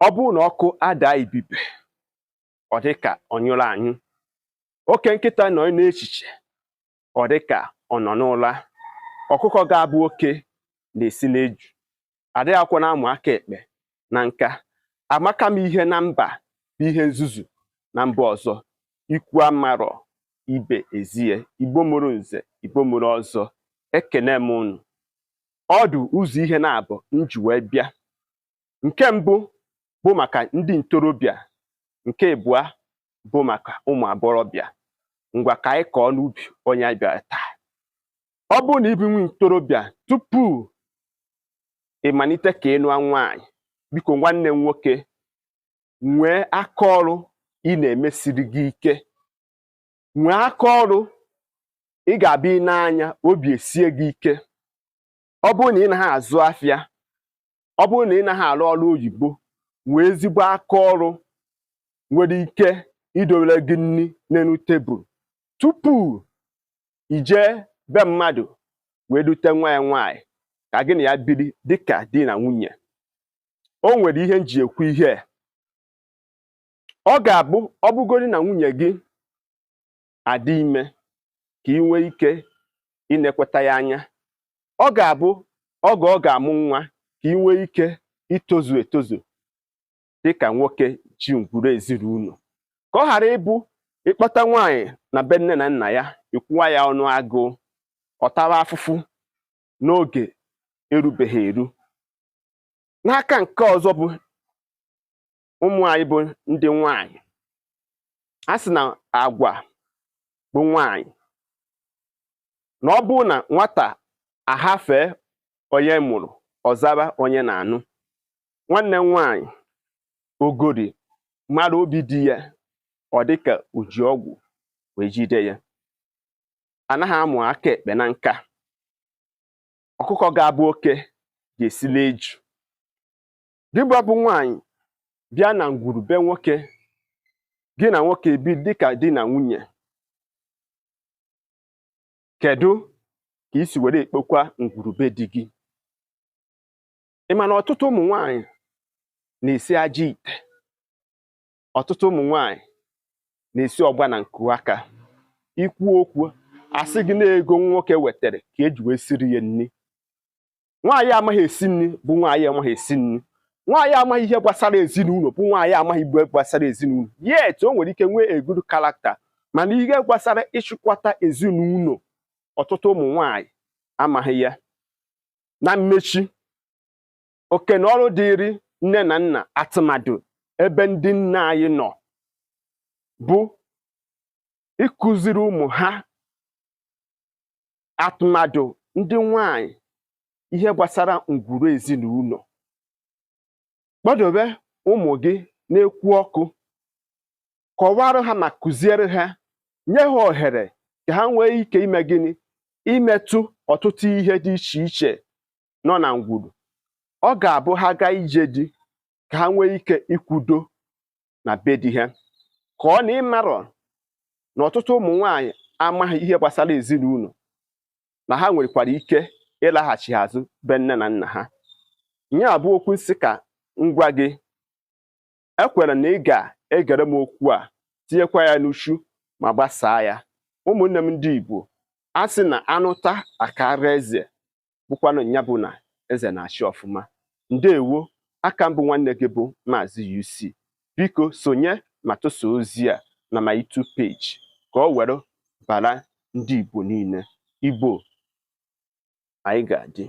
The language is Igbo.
Ọ bụrụ na ọkụ adaa ibibe, ọ dị ka ọ nyụrụ anyụ. Oke nkịta nọ n'echiche, ọ dị ka ọ nọ n'ụra. Ọkụkọ ga-abụ oke na-esi n'eju. Adịghị akwọ na-amụ aka ekpe na nka. Amaka m ihe na mba bụ ihe nzuzu na mba ọzọ. Ikwu amarọ ibe ezie. Igbo mụrụ nze, Igbo mụrụ ọzọ, ekene m unu. Ọdụ ụzọ ihe na-abụ m ji wee bịa. Nke mbụ bụ maka ndị ntorobịa, nke ịbụa bụ maka ụmụ agbọghọbịa. Ngwa, ka anyị kọọ n'ubi onye anyị bịara taa. Ọ bụrụ na ị bụ nwa ntorobịa, tupu ị malite ka ị nụọ nwaanyị, biko, nwanne m nwoke, nwee aka ọrụ ị na-emesiri gị ike. Nwee aka ọrụ ị ga-abịa ị n'anya obi esie gị ike. Ọ bụrụ na ị naghị azụ afịa, ọ bụrụ na ị naghị arụ ọrụ oyibo, nwee ezigbo aka ọrụ nwere ike idowere gị nri n'elu tebụl tupu i jee be mmadụ wee dute nwa ya nwaanyị ka gị na ya biri dịka di na nwunye. O nwere ihe m ji ekwu ihe a. Ọ ga-abụ ọ bụgodi na nwunye gị adị ime, ka ị nwee ike inekweta ya anya. Ọ ga-abụ oge ọ ga-amụ nwa, ka ị nwee ike itozu etozu dịka nwoke ji ngwuru ezinụlọ, ka ọ ghara ịbụ ịkpọta nwaanyị na be nne na nna ya, ịkwụwa ya ọnụ agụụ, ọ tawa afụfụ n'oge erubeghị eru. N'aka nke ọzọ bụ ụmụ anyị bụ ndị nwanyị, a sị na agwa bụ nwanyị, na ọ bụrụ na nwata ahafee onye mụrụ, ọzaba onye na-anụ. Nwanne m nwaanyị, ogori mara obi di ya, ọ dịka o ji ọgwụ wee jide ya. Anaghị amụ aka ekpe na nka. Ọkụkọ ga-abụ oke ga-esi n'eju. Dịbụ bụ nwaanyị bịa na ngwuru be nwoke, gị na nwoke ebi dịka di na nwunye, kedu ka isi were ekpokwa ngwuru be di gị? Ị ma na ọtụtụ ụmụ nwaanyị na-esi aja ite, ọtụtụ ụmụ nwaanyị na-esi ọgba na nku aka. Ikwu okwu, asị gị na ego nwoke wetara ka eji wee siri ya nri. Nwaanyị amaghị esi nri bụ nwaanyị amaghị esi nri. Nwaanyị amaghị ihe gbasara ezinụlọ bụ nwaanyị amaghị ihe gbasara ezinụlọ. Yet o nwere ike nwee a good character, mana ihe gbasara ịchịkwata ezinụlọ, ọtụtụ ụmụ nwaanyị amaghị ya. Na mmechi, oke na ọrụ dịịrị nne na nna, atụmadụ ebe ndị nna anyị nọ, bụ ịkụziri ụmụ ha, atụmadụ ndị nwanyị, ihe gbasara ngwuru ezinụlọ. Kpọdobe ụmụ gị na-ekwu ọkụ, kọwara ha ma kụziere ha, nye ha ohere ka ha nwee ike ime gịnị? Imetụ ọtụtụ ihe dị iche iche nọ na ngwuru. Ọ ga-abụ ha gaa ije di, ka ha nwee ike ikwudo na be di ha. Ka ọ na ịmarọ na ọtụtụ ụmụ nwanyị amaghị ihe gbasara ezinụlọ, na ha nwekwara ike ịlaghachi azụ be nne na nna ha. Nya bụ okwu nsị ka ngwa gị. Ekwere na ị ga-egere m okwu a, tinyekwa ya n'uchu ma gbasaa ya. Ụmụnne m ndị Igbo, a sị na anụta akara eze bụkwanụ nya bụ na eze na-achị ọfụma. Ndewo. Aka mbụ, nwanne gị bụ Maazị UC. Biko sonye ma tụsa ozi a na my YouTube page ka ọ were bara ndị Igbo niile. Igbo, anyị ga-adị.